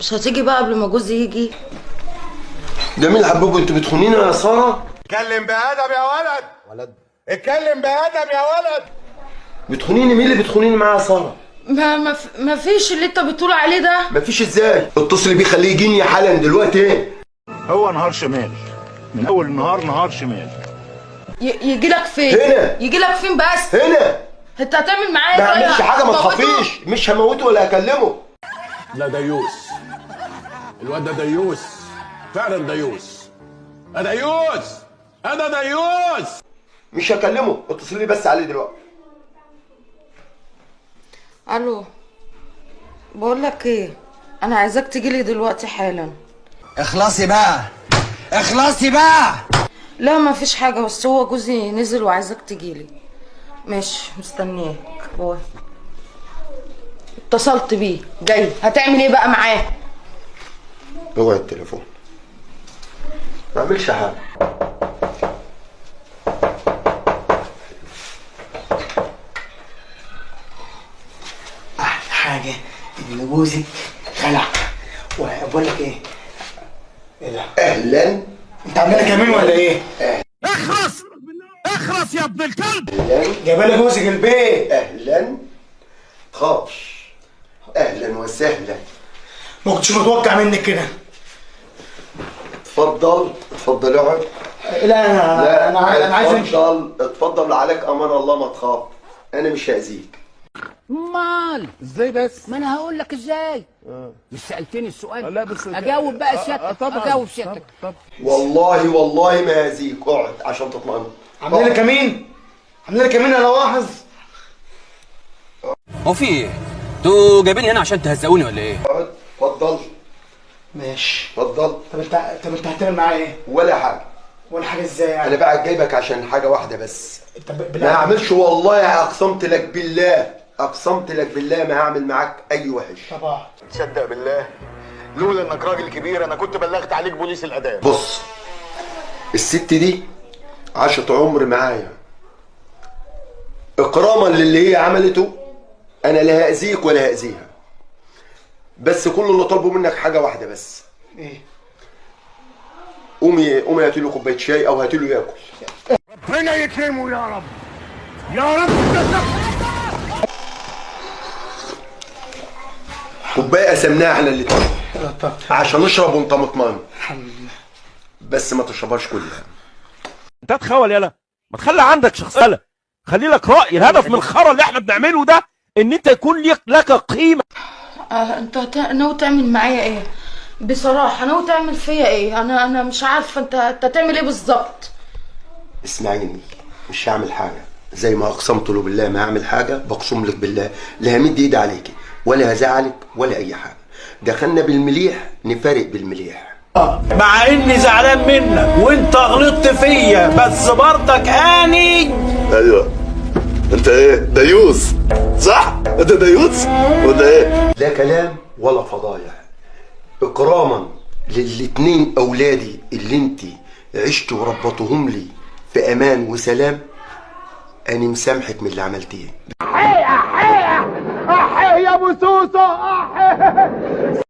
مش هتيجي بقى قبل ما جوزي يجي؟ جميل حبوب، انتوا بتخونيني يا ساره؟ اتكلم بأدب يا ولد. ولد؟ اتكلم بأدب يا ولد. بتخونيني؟ مين اللي بتخونيني معاه يا ساره؟ ما فيش اللي انت بتقول عليه ده. مفيش ازاي؟ اتصلي بيه خليه يجيني حالا دلوقتي. ايه؟ هو نهار شمال من اول النهار، نهار شمال. يجي لك فين؟ هنا. يجي لك فين بس؟ هنا. انت هتعمل معايا ما اعملش حاجة، ما تخافيش، مش هموته ولا هكلمه. لا ديوس، الواد ده ديوس فعلا، ديوس. انا ديوس، انا ديوس. مش هكلمه، اتصلي بس عليه دلوقتي. الو، بقول لك ايه، انا عايزاك تجيلي دلوقتي حالا. اخلصي بقى، اخلصي بقى. لا ما فيش حاجة، بس هو جوزي نزل وعايزاك تجيلي. ماشي، مستنياك. باي. اتصلت بيه جاي، هتعمل ايه بقى معاه؟ اوعي التليفون. ما اعملش حاجة. احلى حاجة ان جوزك خلع. وبقول لك ايه؟ ايه ده؟ اهلا. انت عامل كمين ولا ايه؟ اخرس اخرس يا ابن الكلب. اهلا. جايبه لي جوزك البيت. اهلا. تخافش. اهلا وسهلا. ما كنتش متوقع منك كده. اتفضل اتفضل اقعد. لا انا لا انا عايز امشي. اتفضل اتفضل، عليك امان الله، ما تخاف، انا مش هاذيك. امال ازاي بس؟ ما انا هقول لك ازاي. مش سالتني السؤال؟ لا بس اجاوب بقى سيادتك. اجاوب سيادتك. والله والله ما هاذيك، اقعد عشان تطمئن. عاملين لك كمين، عاملين لك كمين يا لواحظ. هو في ايه؟ انتوا جايبيني هنا عشان تهزقوني ولا ايه؟ اقعد اتفضل. ماشي اتفضل. طب انت هتعمل معايا ايه؟ ولا حاجة. ولا حاجة ازاي يعني؟ انا بقى جايبك عشان حاجة واحدة بس. طب ما هعملش والله، اقسمت لك بالله، اقسمت لك بالله ما هعمل معاك اي وحش. طبعا. تصدق بالله لولا انك راجل كبير انا كنت بلغت عليك بوليس الاداب. بص، الست دي عاشت عمر معايا، اكراما للي هي عملته انا لا هاذيك ولا هاذيها، بس كل اللي طالبه منك حاجة واحدة بس. ايه؟ قومي قومي هاتي له كوباية شاي او هاتي له ياكل. ربنا يكرمه يا رب، يا رب. كوباية قسمناها احنا الاتنين عشان نشرب وانت مطمئن. الحمد لله. بس ما تشربهاش كلها. انت تخول يالا، ما تخلي عندك شخصية، خلي لك راي. الهدف من الخرا اللي احنا بنعمله ده ان انت يكون لك قيمة. انت ناوي تعمل معايا ايه؟ بصراحة ناوي تعمل فيا ايه؟ انا مش عارفه انت تعمل ايه بالظبط. اسمعيني، مش هعمل حاجة، زي ما اقسمت له بالله ما هعمل حاجة، بقسم لك بالله لا همد ايدي عليكي ولا هزعلك ولا اي حاجة. دخلنا بالمليح نفارق بالمليح. مع اني زعلان منك وانت غلطت فيا، بس برضك اني. ايوه انت ايه؟ ديوس صح؟ انت ديوس ولا ايه؟ لا كلام ولا فضايح. اكراما للاتنين اولادي اللي انت عشت وربطتهم لي في امان وسلام، انا مسامحك من اللي عملتيه. احيه احيه يا ابو سوسو، احيه.